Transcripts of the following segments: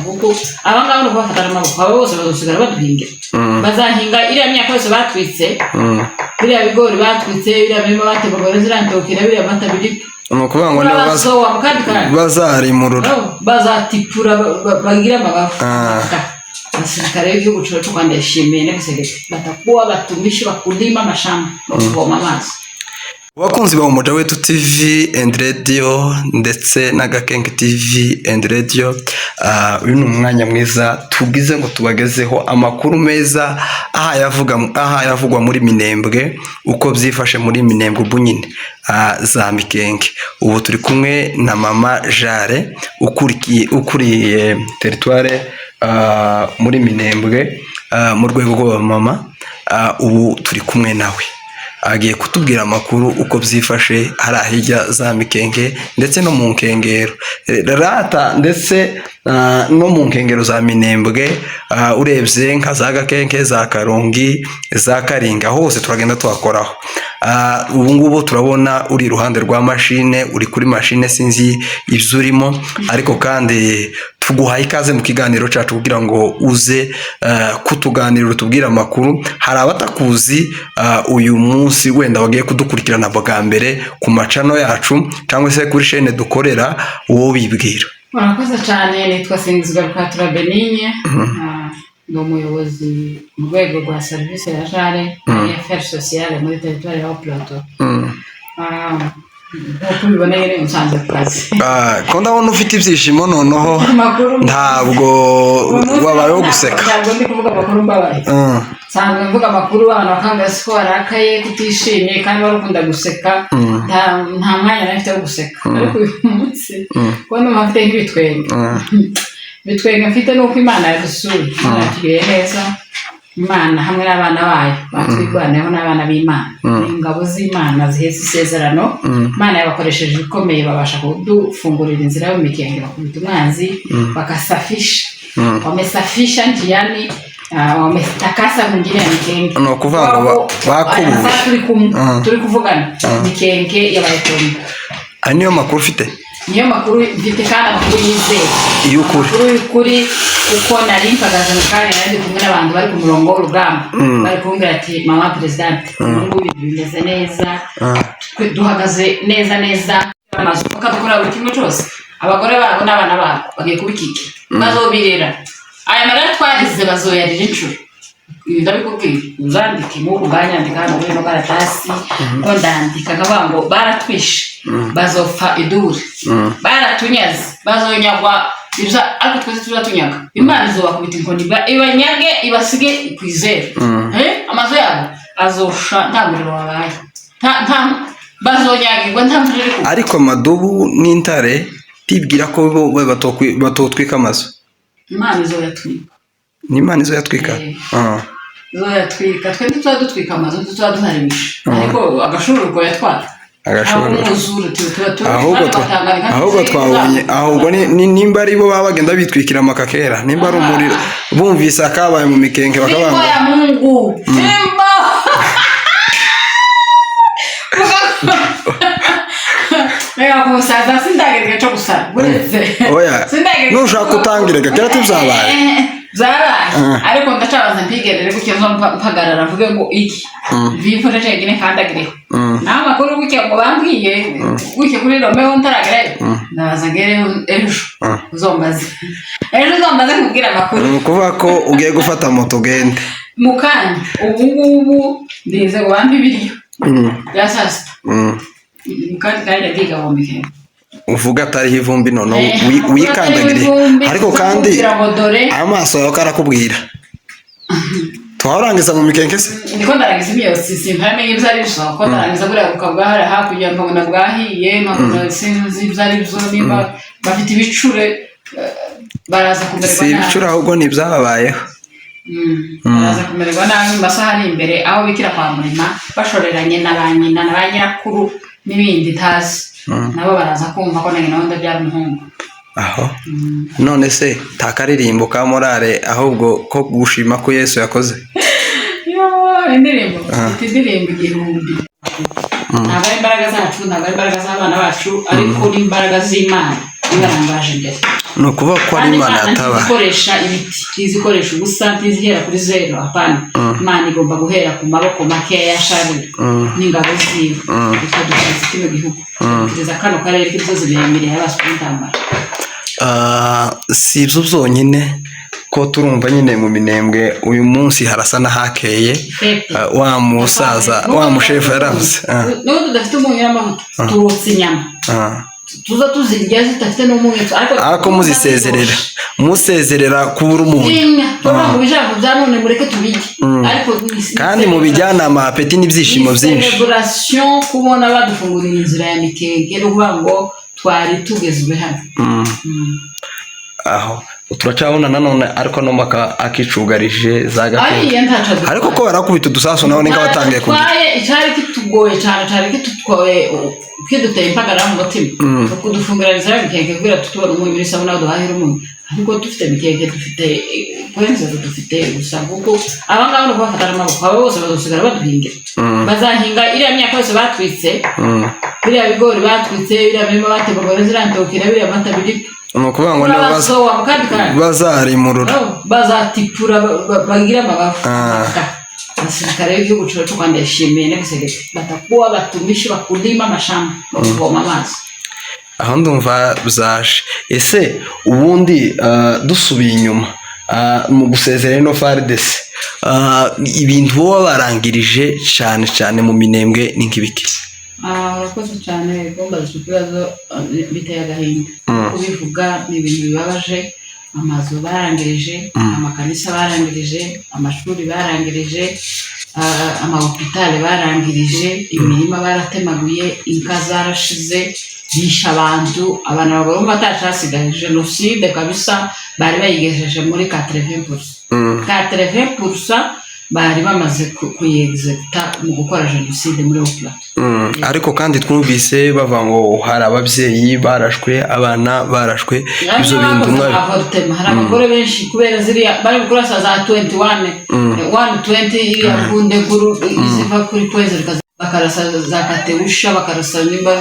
Kuko aba ngaba ni ukubafata n'amaboko, aba bose bazosigara baduhingira. Bazahinga iriya myaka yose batwitse, biriya bigori batwitse, biriya mirima batemagura, ziriya ntoki na biriya mata biri. Ni ukuvuga ngo nibo Urabasowa mu kandi kanya. Bazarimurura. Oh, bazatipura bagire amabavu. Abasirikare b'igihugu cyacu cy'u Rwanda yashimiye n'Gisegeti batakuwa batumishi bakulima amashamba no kuvoma amazi. Abakunzi ba Umoja Wetu TV and Radio ndetse na Gakenke TV and Radio, uyu ni umwanya mwiza tugize ngo tubagezeho amakuru meza aha yavugwa muri Minembwe, uko byifashe muri Minembwe ubu nyine, za Mikenke. Ubu turi kumwe na Mama Jare ukuriye territoire muri Minembwe, mu rwego rw'abamama. Ubu turi kumwe nawe, agiye kutubwira amakuru uko byifashe hariya hirya za Mikenke ndetse no mu nkengero. Rata ndetse no mu nkengero za Minembwe, urebye nka za Gakenke, za Karongi, za Karinga, hose turagenda tuhakoraho. Ubu ngubu turabona uri iruhande rwa mashine, uri kuri mashine, sinzi ibyo urimo, ariko kandi tuguhaye ikaze mu kiganiro cyacu kugira ngo uze kutuganirira, utubwire amakuru. Hari abatakuzi, uyu munsi wenda bagiye kudukurikirana bwa mbere ku macano yacu cyangwa se kuri chaîne dukorera, wowe bibwira. Murakoze cyane. Nitwa Singizwa Rukatura Benigne. Ndi umuyobozi mu rwego rwa serivisi ya Jare muri affaires sociales muri territoire ya Plateau. Nk'uko ubibona nyine, nsanze ku kazi. Ko ndabona ufite ibyishimo noneho? Amakuru Ntabwo uyu munsi wabayeho guseka. Ntabwo ndi kuvuga amakuru mbabaye. Nsanzwe mvuga amakuru abantu bakambwira ko warakaye, kutishimye kandi wari ukunda guseka. Nta mwanya nari mfite wo guseka, ariko uyu munsi ko ndumva mfite nk'ibitwenge. Ibitwenge mfite ni uko Imana yadusuye, Imana yatugiriye neza. Imana hamwe n'abana bayo batwirwanaho n'abana b'Imana. Ni ingabo z'Imana zihetse isezerano. Imana yabakoresheje ibikomeye, babasha kudufungurira inzira yo mu Mikenge, bakubita umwanzi, bakasafisha, wamesafisha njiani, wametakasa mu njira ya Mikenge. Ni ukuvuga ngo bakubuye. Aya masaha turi kumwe, turi kuvugana, Mikenke yabaye tongo. Aya niyo makuru ufite? Niyo makuru mfite, kandi amakuru yizewe. Y'ukuri. Amakuru y'ukuri, kuko nari mpagaze mu kanya, nari ndi kumwe n'abantu bari ku murongo w'urugamba, bari kumbwira ati: "Mama présidente, ubu ngubu ibintu bimeze neza, twe duhagaze neza neza." Amazu bakadukorera buri kimwe cyose, abagore babo n'abana babo bagiye kubikikira, bazobirera. Aya marira twarize bazoyarira inshuro. Ibi ndabikubwira, uzandike nk'ubu bwanyandika hano muri ino karatasi, ko ndandika nkavuga ngo baratwishe bazopfa iduri, baratunyaze bazonyagwa ibyo, ariko twese tuzatunyaga. Imana izobakubita inkoni, ibanyage, ibasige ku izeru. Amazu yabo azosha nta muriro wabaye. Bazonyagirwa nta mvura iri kugwa. Ariko amadubu n'intare bibwira ko bo batotwika amazu. Imana izoyatwika. Ni Imana izoyatwika? Eh. Ah. Izoyatwika. Twe ntituba dutwika amazu, ntituba duharimisha, ariko agashururu koyatwara. Agashururu. Umwuzure tuba turi Ahubwo ahubwo twabonye ahubwo nimba ari bo baba bagenda bitwikira amakakera, nimba ari umuriro bumvise akabaye mu Mikenke bakavuga Fimbo ngo ya Mungu, fimbo. Reka kumusaza, sindagereka cyo gusara buretse. Oya, Sindagereka. Nushaka utangireka kera tibyabaye. Byabaye, ariko ndacabaza mpigerere gutya, nzo mpagarara mvuge ngo iki vimfashe cenyine kandagireho. Naho amakuru gutya ngo bambwiye gutya kuri Romeo, ntaragerayo, ndabaza ngereho ejo. Uzombaze ejo, uzombaze nkubwire amakuru. Ni ukuvuga ko ugiye gufata moto ugende? Mu kanya ubu ngubu ndize ngo bampe ibiryo bya saa sita. Mu kandi kanya ndiga mu Mikenge. Uvuga atariho ivumbi noneho Amakuru wikandagire. atariho ivumbi, Ariko kandi kugira ngo dore amaso yawe karakubwira, twarangiza mu Mikenke se? Ndiko ndarangiza imyotsi, simpamenya ibyo ari byo, ko ndarangiza buriya bukaba bwahari hakurya, nkabona bwahiye, nkabona sinzi ibyo ari byo, niba bafite ibicure, baraza kumererwa Si nabi. ibicuro, ahubwo ni ibyababayeho. Baraza kumererwa nabi mu masaha ari imbere, aho bikira kwa Murima bashoreranye na ba nyina na ba nyirakuru n'ibindi ntazi. Nabo baraza kumva ko na nyina wundi abyara umuhungu. Aho none se nta karirimbo ka morale, ahubwo ko gushima ko Yesu yakoze? Yo, indirimbo, mfite indirimbo igihumbi. Ntabwo ari imbaraga zacu, ntabwo ari imbaraga z'abana bacu, ariko ni imbaraga z'Imana ibarangaje imbere. Ni ukuvuga ko ari Kandi Imana Imana yatabaye. ntizikoresha ibiti, ntizikoresha ubusa, ntizihera kuri zero, hapana. Imana igomba guhera ku maboko makeya ya Sharire n'ingabo ziwe, ikadukiza kino gihugu, ikadukiza kano karere k'imisozi miremire yabaswe n'intambara. Si ibyo byonyine, ko turumva nyine mu Minembwe uyu munsi harasa n'ahakeye. Fete. Wa musaza, wa mushefu yaravuze. Nubwo tudafite umunyu n'amavuta, turotsa inyama, tuza tuzirya zidafite n'umunyu, ariko Ariko muzisezerera, musezerera kubura umuntu. Inka tuvuga ngo ibijambo bya none mureke tubirye, ariko Kandi mu bijyana ama appétit n'ibyishimo ni byinshi. celebration kubona badufungurira inzira ya Mikenge, no kuvuga ngo twari tugezwe hano. Aho turacabona nanone, ariko no maka akicugarije za Gakenke. Ariya ntaco adutwaye. Ariko ko barakubita udusasu, naho ninga batangiye kugira. Twatwaye icyari kitugoye cyane, cyari kitutwaye, kiduteye impagarara mu mutima, kudufungira inzira ya Mikenge kugira tutubone umunyu n'isabune aho duhahira umunyu. Ariko dufite Mikenge, dufite kwenzero, dufite gusa, kuko aba ngaba ni ukubafata n'amaboko. Aba bose bazosigara baduhingira, bazahinga iriya myaka yose batwitse, biriya bigori batwitse, biriya mirima batemagura, ziriya ntokera, biriya mata biri. Ni ukuvuga ngo nibo Bazowa mu kandi kandi bazarimurura. Oh, bazatipura bagire amabavu. Abasirikare b'igihugu cyacu cy'u Rwanda, yashimiye n'abasirikare, batakuwa batumishi bakulima amashamba, bakuvoma amazi. Aho ndumva byaje. Ese ubundi dusubiye inyuma, mu gusezera ino FARDC, ibintu baba barangirije cyane cyane mu Minembwe ni nk'ibiki? Urakoze cyane kumbaza icyo kibazo. Biteye agahinda kubivuga, ni ibintu bibabaje. Amazu barangirije, amakanisa barangirije, amashuri barangirije, amahopitali barangirije, imirima baratemaguye, inka zarashize, bishe abantu, abantu bagomba batacasigaye. Jenoside kabisa bari bayigejeje muri 80%. 80% bari bamaze kuyexécuta mu gukora jenoside muri Haut-Plateau. Ariko kandi twumvise bavuga ngo hari ababyeyi barashwe, abana barashwe, ibyo bintu Avortement, hari abagore benshi kubera ziriya bari kurasa za 21 120, iriya kunde nkuru ziva kuri poison, bakarasa za Katyusha, bakarasa nimba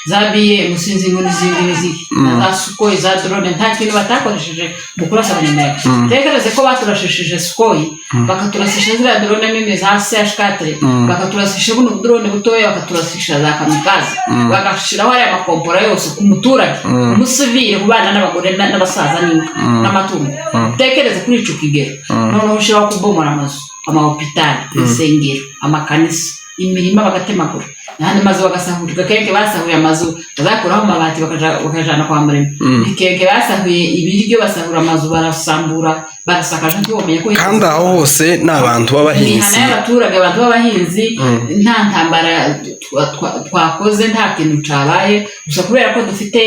za BM, sinzi ngo n'izindi n'izindi, na za Sukhoi, za drone, nta kintu batakoresheje mu kurasa Abanyamurenge. Tekereze ko baturashishije Sukhoi, bakaturasisha ziriya drone nini za CH4, bakaturasisha buno drone butoya, bakaturasisha za kamikaze, bagashiraho ariya makompora yose ku muturage, umusivile, ku bana n'abagore n'abasaza n'inka n'amatungo. Tekereze kuri ico kigero. Noneho ushiraho kubomora amazu, amahopitali, insengero, amakanisa, imirima bagatemagura, n'andi mazu bagasahura. Gakenke basahuye amazu, bazakuraho amabati bakajana kwa Murema. Bikenke basahuye ibiryo, basahura amazu, barasambura, barasakaje, ntiwomenya ko Kandi aho hose ni abantu b'abahinzi. Imihana y'abaturage, abantu b'abahinzi. Nta ntambara twakoze, nta kintu cabaye, gusa kubera ko dufite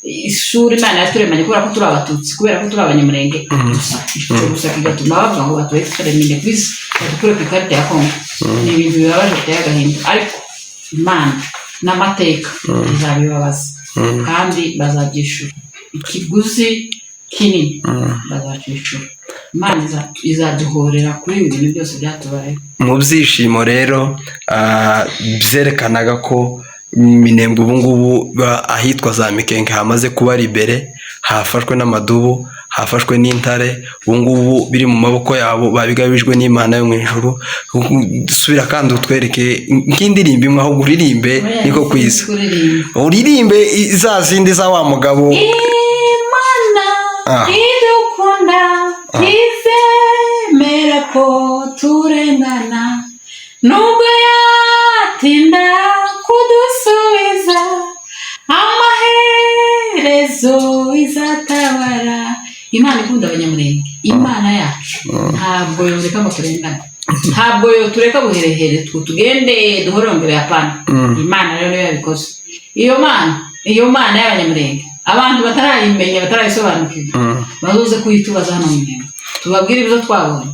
isura Imana yaturemanye, kubera ko turi Abatutsi, kubera ko turi Abanyamurenge gusa, ico gusa kigatuma bavuga ngo batu extermine ku isi, badukure ku ikarita ya Kongo. Ni ibintu bibabaje, biteye agahinda, ariko Imana n'amateka bizabibabaza, kandi bazabyishura ikiguzi kinini, bazacyishura. Imana izaduhorera kuri ibi bintu byose byatubayeho. Mu byishimo rero, byerekanaga ko Minembwe ubu ngubu ahitwa za Mikenke hamaze kuba libéré, hafashwe n'amadubu, hafashwe n'intare, ubu ngubu biri mu maboko yabo, babigabijwe n'Imana yo mu ijuru. Subira kandi utwereke nk'indirimbo imwe, ahubwo uririmbe niko kwiza. Kuririmba. Uririmbe za zindi za wa mugabo. Imana idukunda ntizemera ko turengana, nubwo yatinda kudusubiza, amaherezo izatabara. Imana ikunda Abanyamurenge, Imana yacu ntabwo yoreka ngo turengane, ntabwo yotureka buherehere twe tugende duhorongere, hapana. Imana rero niyo yabikoze. Iyo Mana, iyo Mana y'Abanyamurenge, abantu batarayimenya, batarayisobanukirwa, bazoze kuyitubaza hano mu Minembwe, tubabwire ibyo twabonye.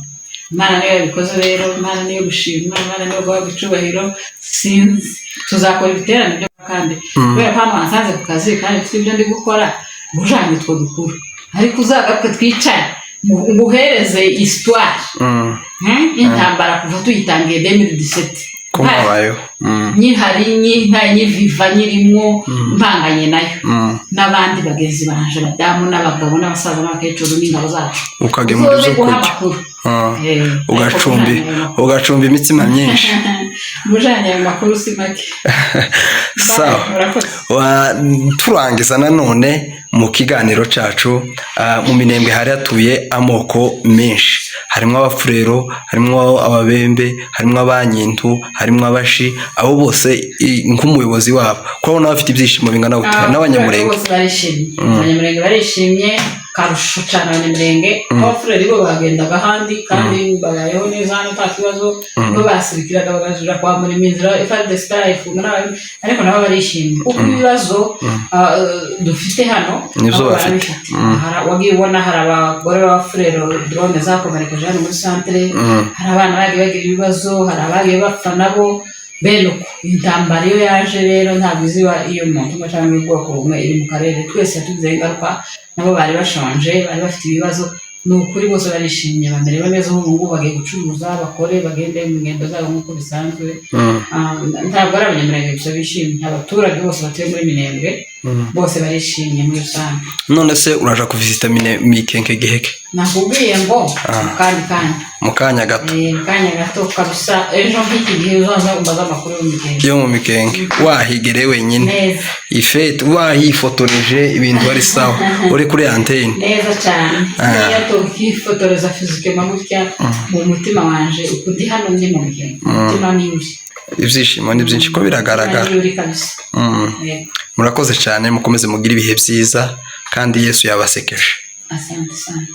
Imana niyo yabikoze rero, Imana niyo gushima, Imana niyo guhabwa icubahiro. Sinzi, tuzakora ibiterane byo kandi kubera ko hano wansanze ku kazi kandi mfite ibyo ndi gukora, ujanye utwo dukuru, ariko uzagaruke twicare nguhereze histoire, intambara kuva tuyitangiye 2017. Ko mwabayeho. Nkihari, nyiviva, nyirimwo, mpanganye nayo n'abandi bagenzi banje, abadamu n'abagabo n'abasaza n'abakecuru n'ingabo zacu. Ukagemura Uzoze ibyo guha kurya. amakuru. Ugacumbi ariko ugacumba imitsima myinshi. Mujanye ayo makuru si make. Sawa. Murakoze. Turangiza nanone mu kiganiro cacu, mu Minembwe hari hatuye amoko menshi, harimo Abafurero, harimo Ababembe, harimo Abanyintu, harimo Abashi. Abo bose nk'umuyobozi wabo, ko babona bafite ibyishimo bingana gute? N'Abanyamurenge? Bose barishimye, Abanyamurenge barishimye karusho cyane. Abanyamurenge, Abafureri bo bagendaga ahandi kandi babayeho neza hano, nta kibazo. Bo basirikiraga bakaja kwambura inzira, FARDC itarayifunga ariko nabo barishimye kuko ibibazo dufite hano Nibyo nabo bafite. barabifite. Wagiye ubona hari abagore b'Abafurero drone zakomerekeje hano muri santere, hari abana bagiye bagira ibibazo, hari abagiye bapfa nabo bene uko. Intambara iyo yaje rero ntabwo iziba iyo umuntu umwe cyangwa ubwoko bumwe, iri mu karere twese yatugizeho ingaruka. Nabo bari bashonje, bari bafite ibibazo. Ni ukuri bose barishimye, bamerewe neza. Ubu ngubu bagiye gucuruza, bakore, bagende mu ngendo zabo nk'uko bisanzwe. Ntabwo ari Abanyamurenge gusa bishimye, abaturage bose batuye muri Minembwe bose barishimye muri rusange. None se uraja kuvisita Mikenke giheke? Nakubwiye ngo mu kandi kanya. Mu kanya gato. Mu kanya gato kabisa, ejo nk'iki gihe uzaza umbaze amakuru yo mu Mikenke. Yo mu Mikenke wahigere wenyine. Neza. Ifete wahifotoreje, ibintu ari sawa, uri kuri antene. Neza cyane. Niyo tukifotoreza physiquement gutya, mu mutima wanje uku ndi hano, ndi mu Mikenke, umutima ni uri. Ibyishimo ni byinshi ko biragaragara. Ni uri kabisa. Yego. Murakoze cyane, mukomeze mugire ibihe byiza kandi Yesu yabasekeje. Asante sana.